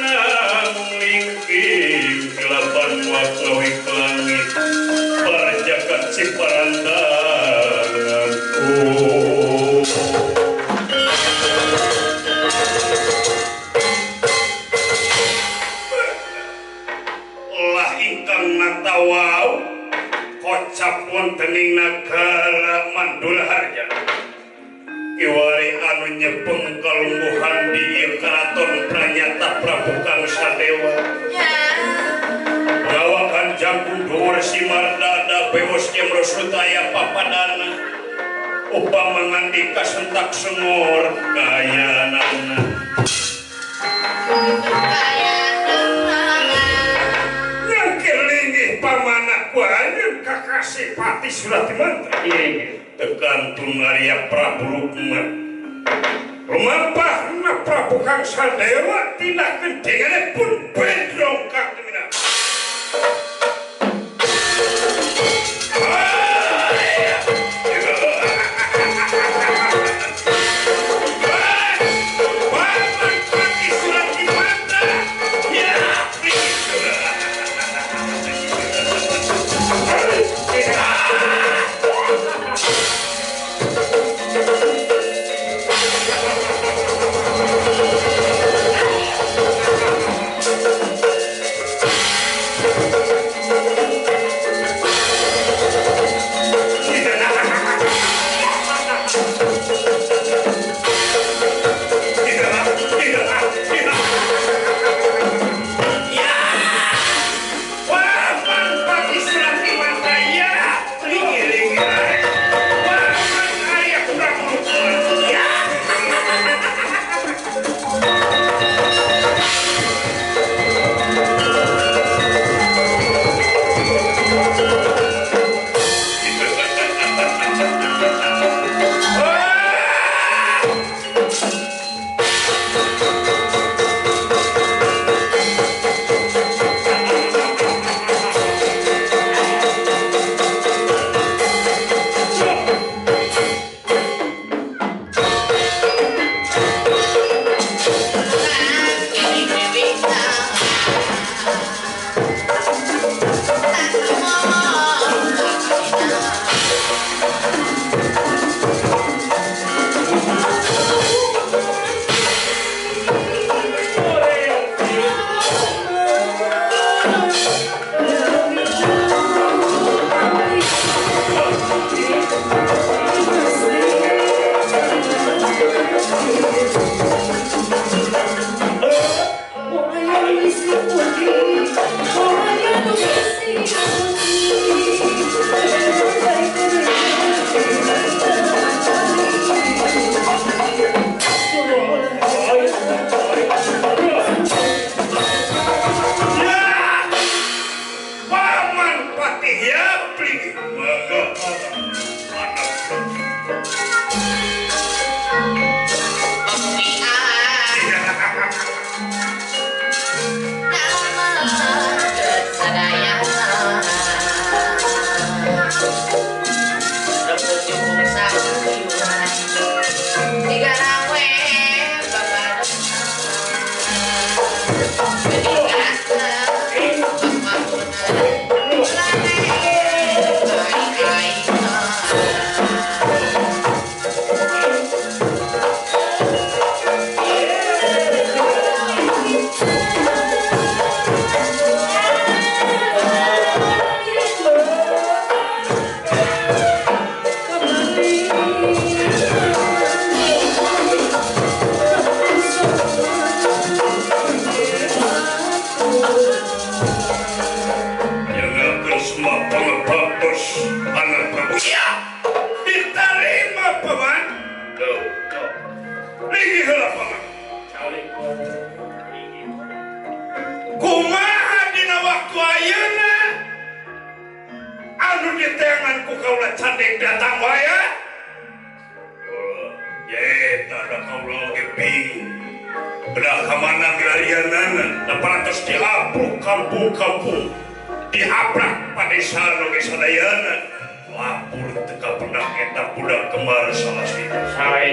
Ayeuna lingking kelapan muak ngawik langit parjakat ciparantanganku. Lah ingkang natawau kocap wonten ing nagara Manduraharja. Iwari anu nyepeng kalungguhan di ieu karaton Pranyata Prabu Kangsadewa. Ngawakan jangkung dhuwur simardada bewos jemrosutaya papadana. Upama ngandika sentak sengor kayanana. Nyangkir linggih pamana ku anjeun kakasih Patih Suratimantra. Tekantun Arya Prabu Rukma. Lumampahna Prabu Kangsadewa tina gendengane pun bendrong kang tumina. Paman Patih Suratimantra.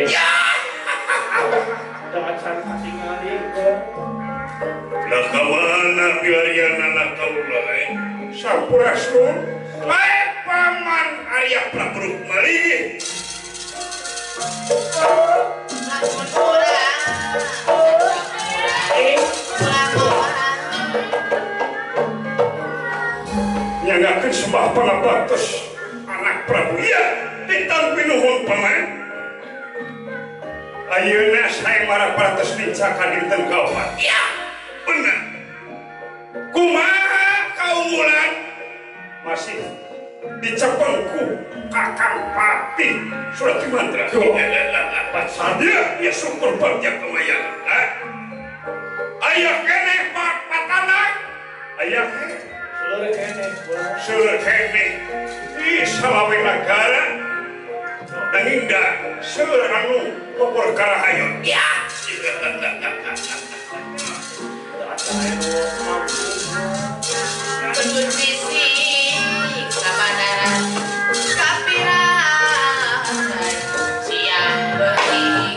Ya, Lah ka mana pilarian anak kaula eh? Sampurasun. Bae paman Arya Prabu Rukmali. Nyangakeun sembah pangabaktos anak Prabu ieu ditampi nuhun paman. Ayeuna sae maraparatos nincak ka dinten kaopat. Iya, bener. Kumaha kaunggulan masih dicepengku Kakang Patih Suratimantra. Iya, ya syukur bagja kemayan. Aya keneh Pak Patanak. Aya keneh. Seueur keneh. Ih salawe nagara. Nanging da seueur anu kopor karahayon. Iya. Bendun bisik kabadaran kapiran siang beuring.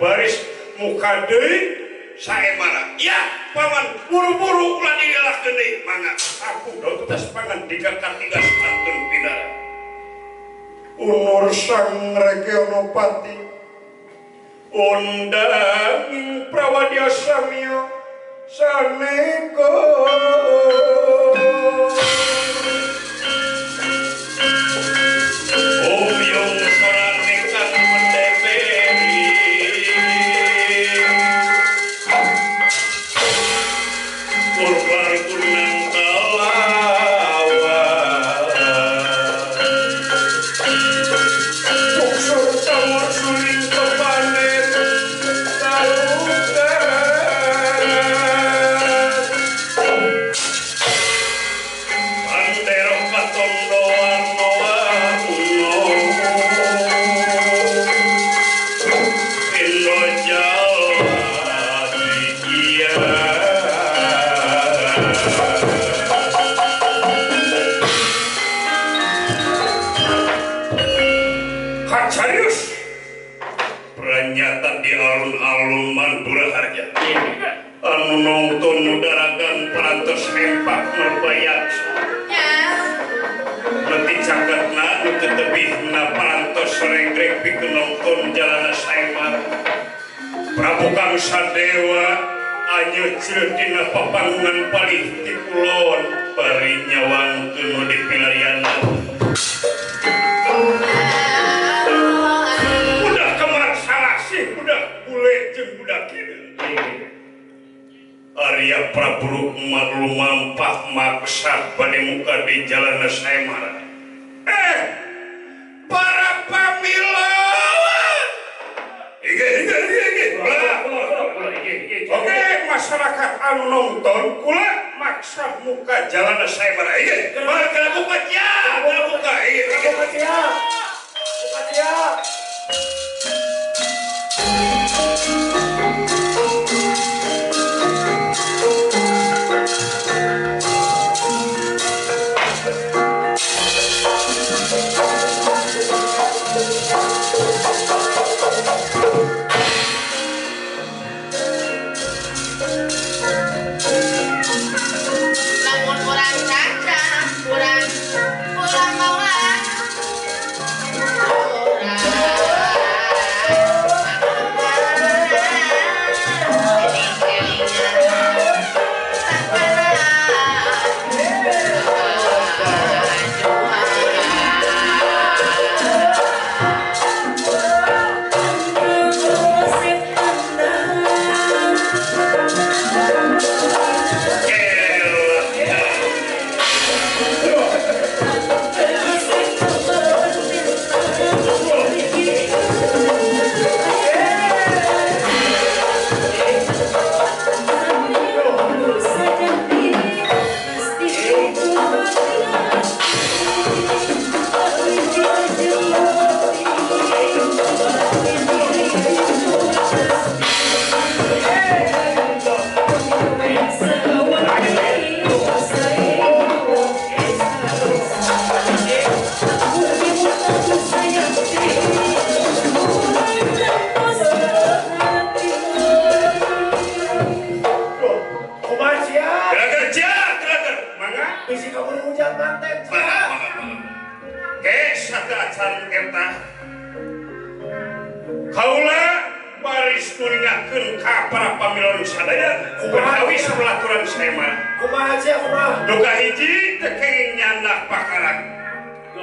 Baris muka deui sae mara. Ya. paman buru-buru ulah dilelahkeun deui mangga aku do tutas pangandika katiga santun pinara Unur sang Regonopati undang prawadya samya saneko Umyung sorane kang mendeberi Kurban kunang kalawa Buksur tamur suling kepanen talukan Antero katondo warno warno Indo jalan iya. Kacarius pranyata di alun-alun Mandura Harja anu nongton udaragan parantos hempak merbayaksa leutik caketna nu teu tebihna parantos regreg pikeun nongton jalana saemar Prabu Kangsadewa anyeujreut dina papanggungan palih ti kulon bari nyawangkeun nu dipilarianna. Budak kemar salasih budak bule jeung budak kidul. Arya Prabu Rukma lumampah maksa bade muka di jalana Saemara. Para pamilawan. Ige ige ige ige. Oke, masyarakat anu nonton kula maksa muka jalana Saemara. Ige, maka buka cia, buka ige, buka cia. Buka cia. Lamun urang caca, urang urang maulah. Kaula baris nuningakeun ka para pamilon sadaya perkawis pelaturan Saemara. Kumaha sia kumaha? Nu kahiji teu kenging nyandak pakaran.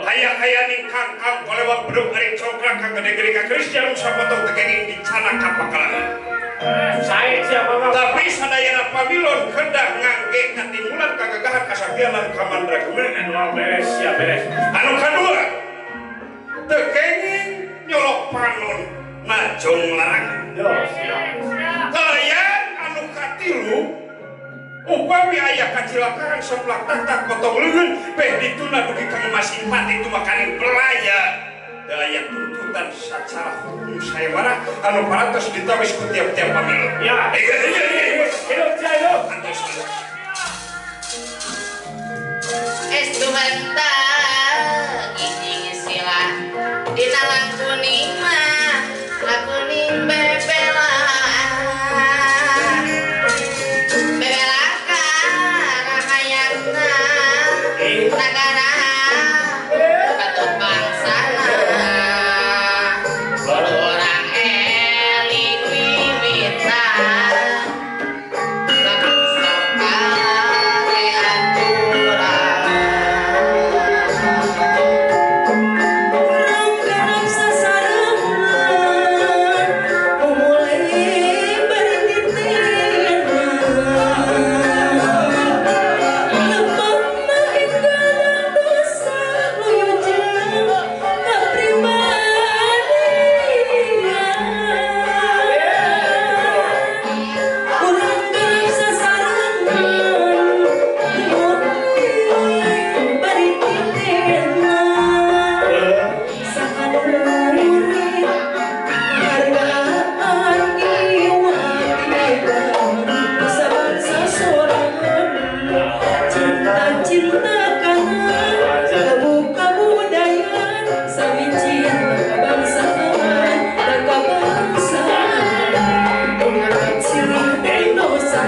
Haya-haya ning kangkang kolewak bedug ari congklak ka gede-gede ka keris jarum sapotong teu kenging dicana ka pakaran. Sae sia mama. Tapi sadayana pamilon kedah ngangge katimbulan kagagahan kasaktian lan kamandraguna. Beres sia beres. Anu kadua teu kenging nyolok panon najong larangan. Kalayan anu katilu upami aya kacilakaan seplak tahta potong leungeun beh dituna dugi ka masing pati tumakaning pelaya. Daya tuntutan sacara hukum Saemara anu parantos ditawis ku tiap-tiap pamilu. Ya. Iya iya iya. Hidup sia hidup. Antos. Es dumenta gijing sila dina lakuning mah lakuning bebela. Nagara katut bangsana urang eling wiwita langsung kare aturan Urang garap sasarengan mulai bertitiran lembah ingkang dosa luyujeng kapribadian urang garap sasarengan mulai bertitiran cinta-cinta kana kabudayaan sami cinta kebangsaan dan kebangsaan silih dosa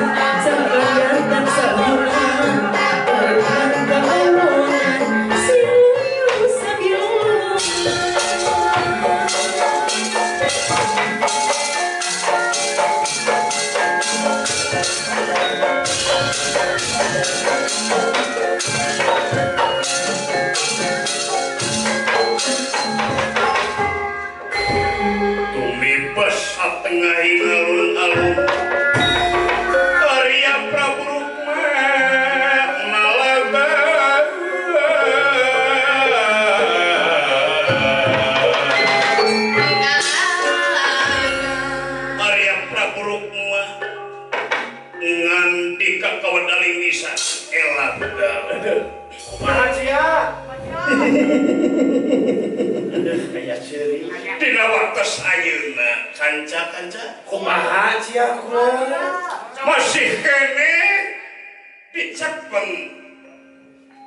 sakalian sabulan karuan kaolonan siluyu sabilulun. Tumibas satengahi alun-alun Arya Prabu Rukma nalaga Arya Prabu Rukma ngandika kawedaling bisa elak Kumaha sia? Kayak seuri. Dina waktos ayeuna kanca-kanca Kumaha sia kumaha? Masih kene dicepeng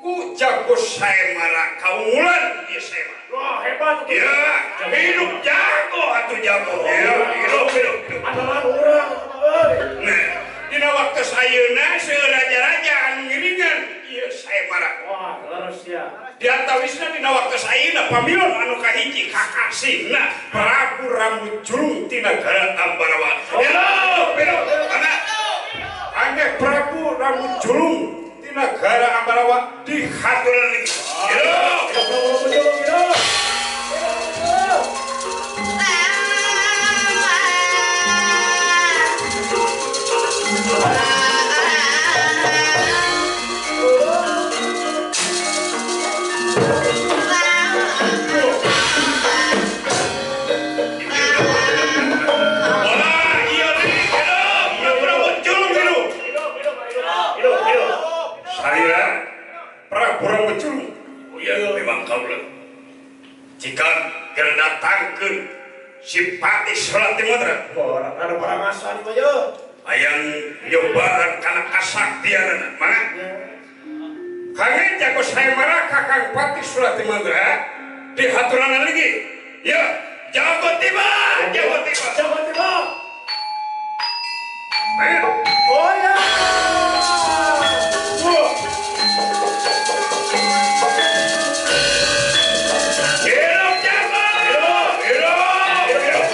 ku jago Saemara kaunggulan ieu Saemara. Wah, hebat atuh. Ya, hidup jago atuh jago. Ya, hidup hidup hidup. Andalan urang euy. Nah, dina waktos ayeuna seueur raja-raja anu ngiringan ieu Saemara. Wah, leres sia. Di antawisna dina waktos ayeuna pamilon anu kahiji kakasihna Prabu Rambut Julung ti nagara Ambarawa. Hidup hidup. Karena angge Prabu Rambut Julung ti nagara Ambarawa dihaturan lagi. Hidup. Hidup Prabu Rambut Julung, hidup. Wah, iya nih, hidup. Prabu Rambut Julung hidup. Hidup, hidup, hidup. Hidup, hidup. Saya Prabu Rambut Julung. Oh ya, memang kaula. Jika gerdatangkeun si Patih Suratimudra Orang ada parangasan mah ye. hayang nyobaan kana kasaktianana. Mangga. Kangen jago Saemara Kakang Patih Suratimudra dihaturanan lagi. Ya, jago tiba, jago tiba. Jago tiba. Mangga. Oh ya. Wah. Hidup jago. Hidup, hidup, hidup.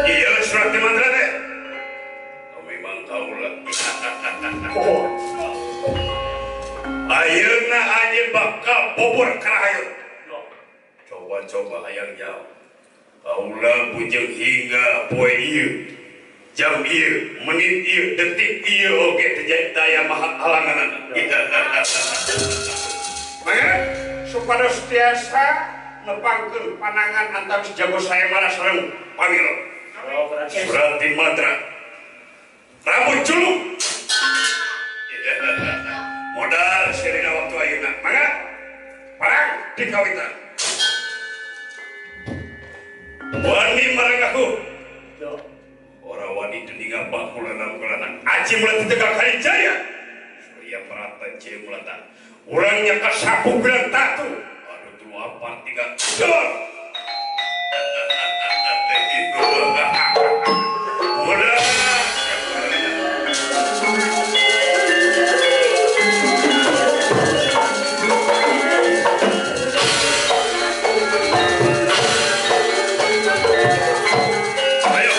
Iya, Suratimandra teh. Oh, memang kaula. Oh. Ayeuna anjeun bakal bobor karahayeun. Coba-coba hayang jauh. Kaula bujeng hingga poe ieu, jam ieu, menit ieu, detik ieu oge teu daya maha halanganana. Mangga supados tiasa nepangkeun panangan antawis jago Saemara sareng Pamilon. Oh, berarti. Suratimandra Rambut Julung. Modal sirina waktu ayeuna. Mangga perang dikawitan. Wani marang aku. Ora wani deninga bakulanang-kulanang. Aji mulai ditegak Harijaya. Iya Prata Cie Mulata. Urangnya kasapu bilang tatu. Aduh 2 4 3. Dor. Udah. Ayo.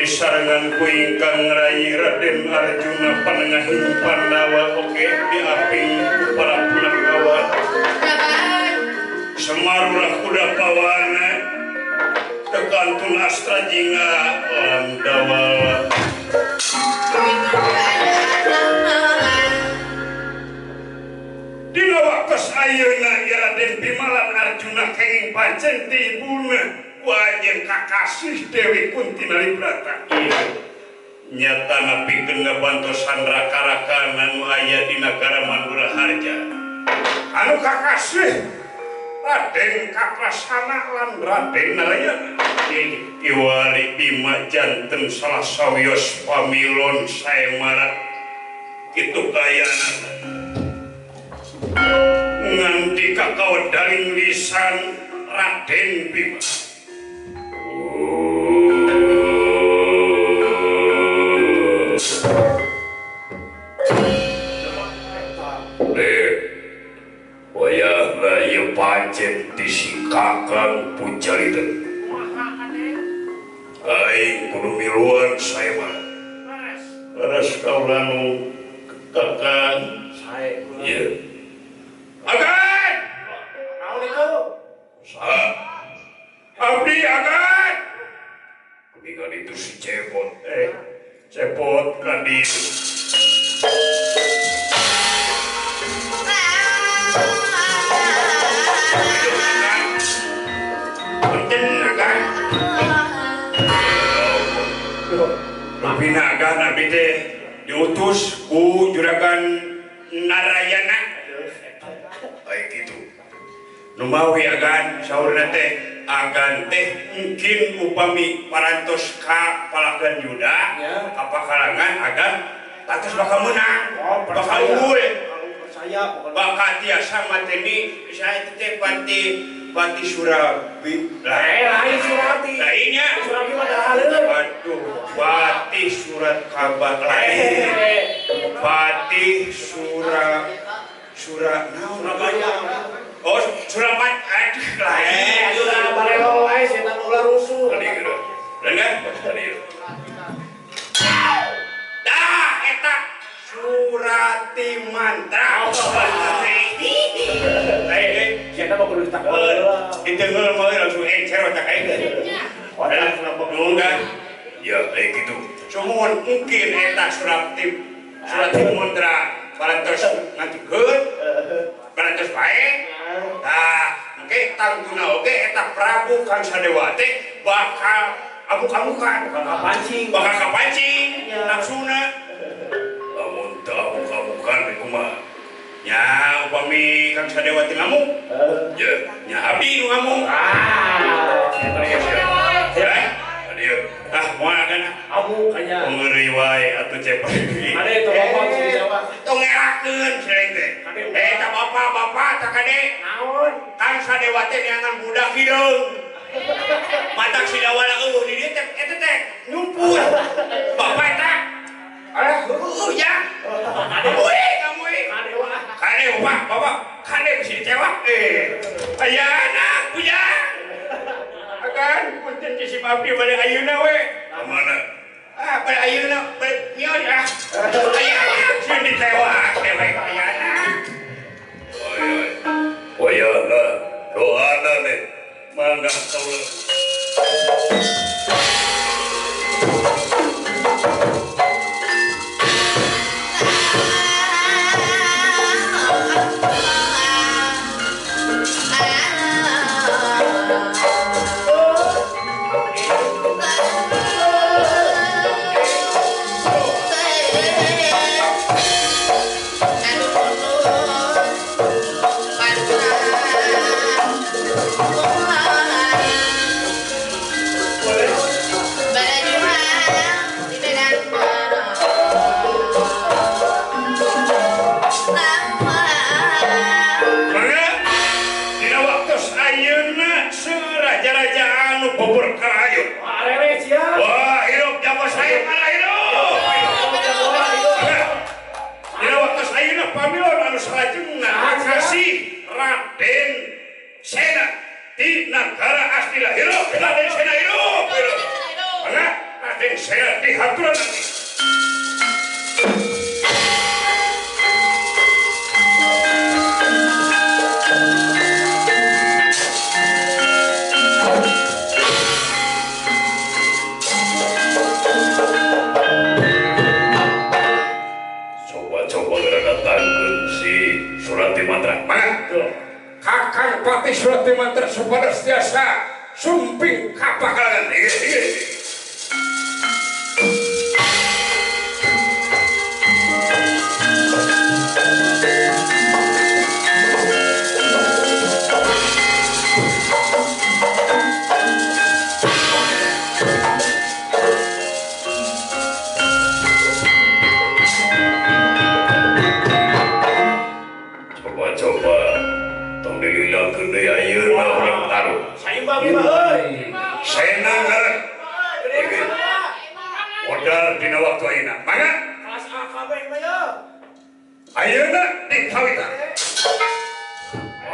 Disarengan ku ingkang rayi Raden Arjuna panengahing Pandawa oge diaping ku para punakawan Semar ulah kuda pawana tekantun astra jingga landawala. Dina waktos ayeuna ieu Raden Bima lan Arjuna kenging pancen ti ibuna ku anjeun kakasih Dewi Kunti Nalibrata. Nyatana pikeun ngabantosan raka-raka anu aya di nagara Mandura Harja. Anu kakasih Raden Kakrasana lan Raden Narayana. Iwari Bima janten salah sawios pamilon saemara kitu kayana. Nganti kakawedaling lisan Raden Bima. Pancen disikakan pujalita. Aing kudu miluan sae mah. Leres kaula nu kakang. Sae. Ieu. Agan! Naon itu? Saha? Abdi agan. Keningan itu si Cepot. Cepot ka dieu. Punten agan. Rupina agan abdi teh diutus ku Juragan Narayana. Ai kitu. Numawi agan saurna teh agan teh mungkin upami parantos ka Palagan Yuda ka pakalangan agan parantos bakal meunang, bakal unggul. Bakal tiasa mateni saya teh pati Surabi. Lain Surabi. Lainnya Surabi mah dahaleun. Aduh, pati surat kabar lain. Pati surat naon? Surabaya. Oh, Surabat aduh lain. Aduh lah barelo wae setan ulah rusuh. Tadi geura. Lain kan? Tadi. Dah eta Surati Mantra. Lain siapa mau kudu ditakon heula. Ditengeul mah langsung encer otak aing. Otak kenapa kan? Ya, kayak gitu. Sumuhun mungkin eta Surati Mantra parantos ngantikeun, parantos bae. Tah, engke tangtuna oge eta Prabu Kangsadewa teh bakal amuk-amukan, bakal kapancing, bakal kapancing nafsuna. Lamun teu amuk-amukan kumaha? Nya upami Kangsadewa teh ngamuk. Ya, nya abdi nu ngamuk. Ah, ya. Adieu. Ah, moal kana. Amuk nya. Pengeureuy wae atuh Cepot. Kade itu bapak si siapa? Tong ngerakeun sileng teh. Eta bapak-bapak tah kade. Naon? Kangsadewa teh neangan budak hideung. Matak si dawala eueuh di dieu teh eta teh nyumput. Bapak eta alah heueuh ya. Euy kamu euy. Kade bapak, bapak kade bisi dicewak. Aya anak ujang. Agan punten si abdi bade ayeuna we. Ka mana? Ah, bade ayeuna bade mios ah. Aya anak sieun ditewak dewek aya anak. Oi oi. Wayahna doana nih mangga kaula. Wah, hidup jago saya malah hidup. Dina waktu ayeuna pamilon anu salajengna kasih Raden Sena di nagara Astina. Hidup Raden Sena hidup. Mangga Raden Sena dihaturan nanti. Kakang Patih Surati Mantra supados tiasa sumping kapakalangan. Coba-coba tong dililangkeun deui ayeuna urang tarung. Saimbang ieu mah euy. Senang euy. Modal dina waktu ayeuna. Mangga. Kelas A kabeh mah ye. Ayeuna dikawitan.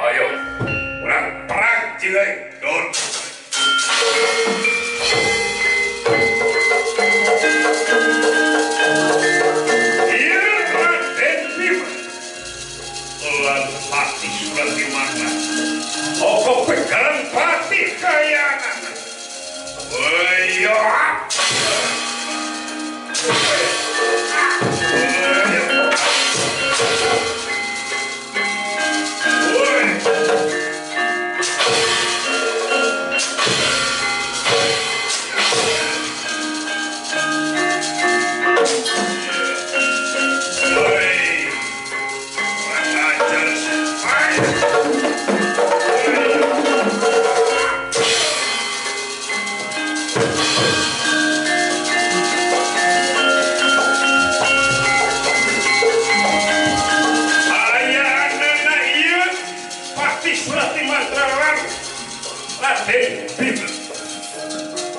Ayo, urang perang jeung euy. Don. Ieu Raden Bima. Lan Patih Surati Mantra. Oko pegang Raden Bima.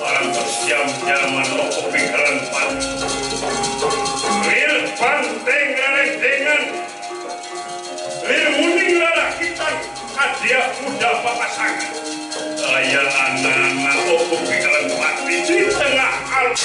Parantos jam-jaman opo pikiran pati. Lir banteng rerendengan, lir muning lalakitan kadia muda papasangan. Aya anak-anak opo pikiran pati di tengah alam.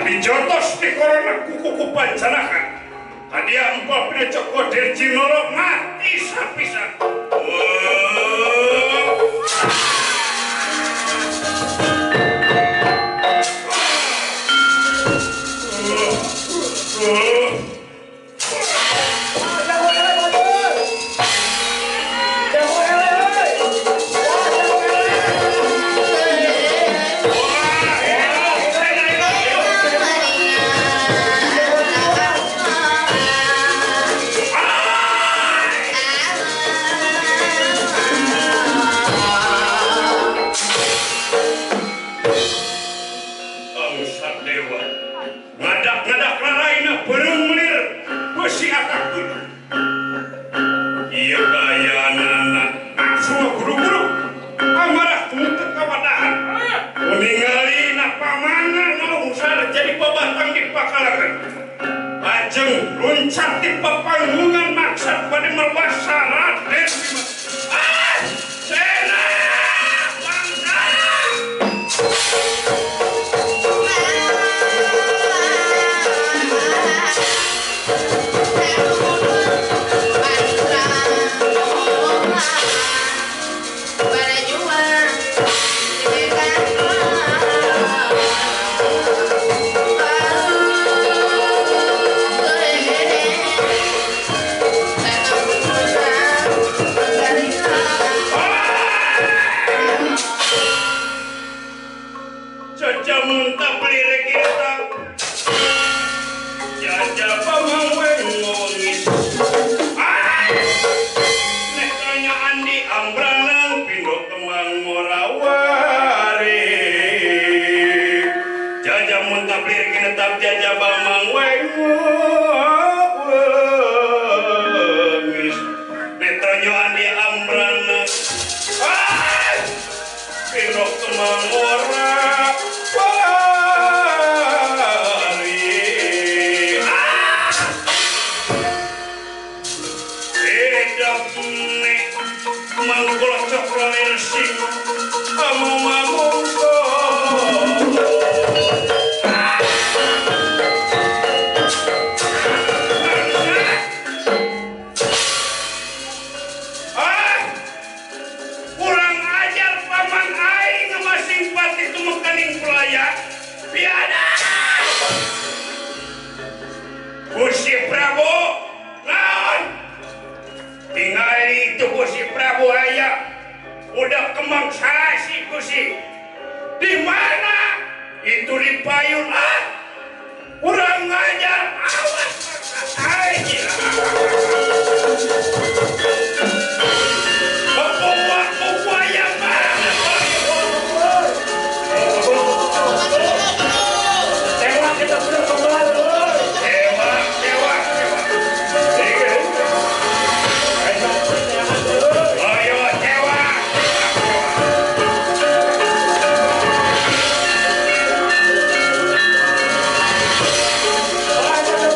Dijotos di korona kuku pancanaka. Kadia empat pina kodir Jinoro mati sapisan. Loncat di pepanggungan maksad pada merwasa Raden Bima. Ah, Sena bangsa. Di mana itu di payun ah kurang ngajar awas aja. Bye.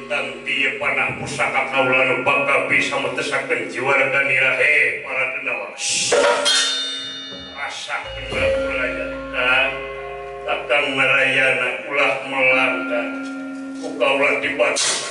Tangti panah pusaka kaula nu bakal bisa metesakeun jiwa raga nira he para denawa. Rasakeun ulah Kakang Narayana ulah melangkah ku kaula dibatu.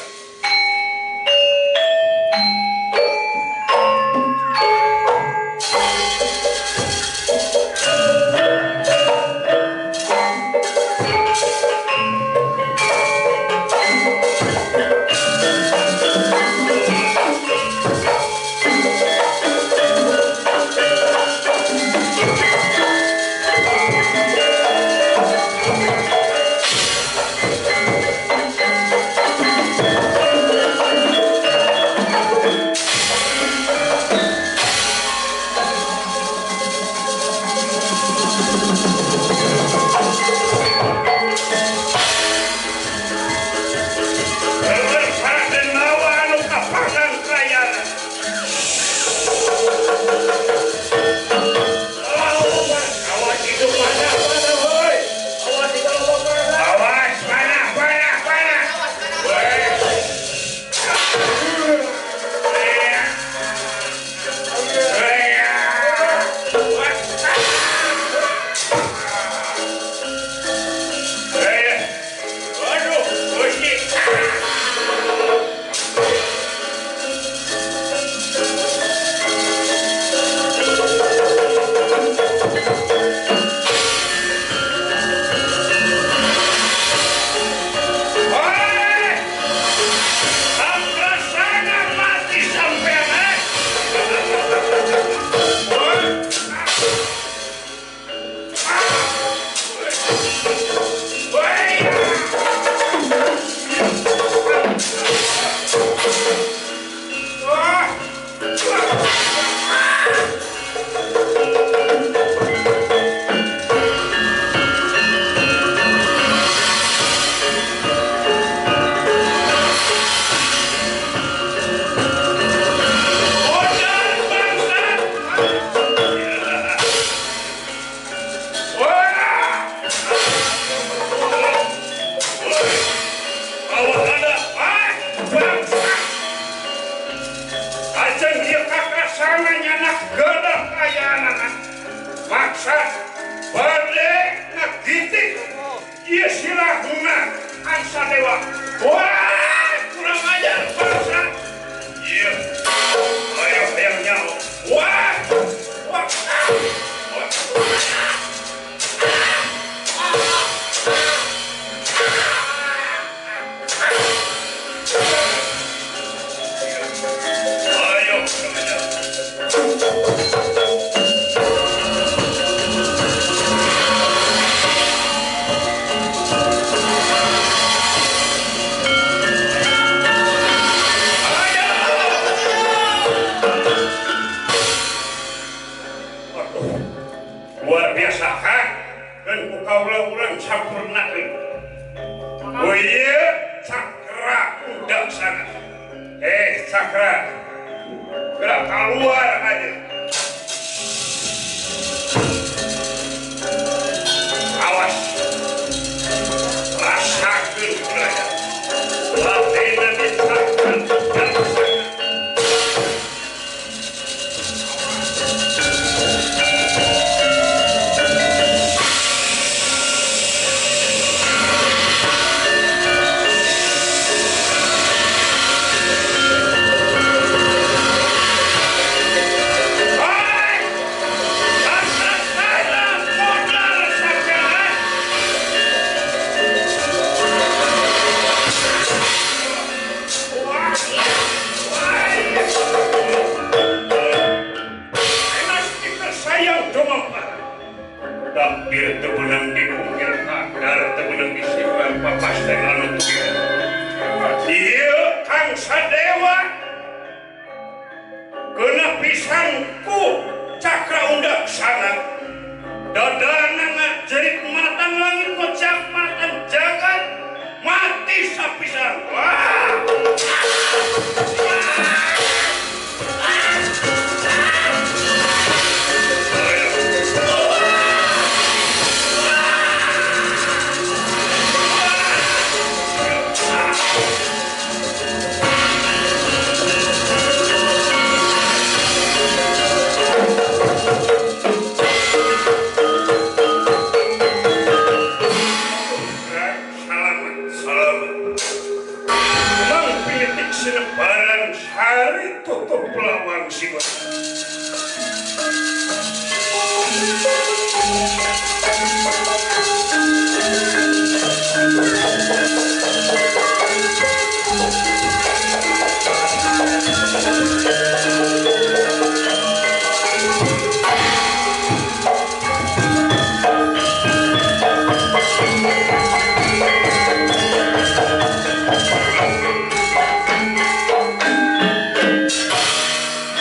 Sinebaran sari tutup lawang sing.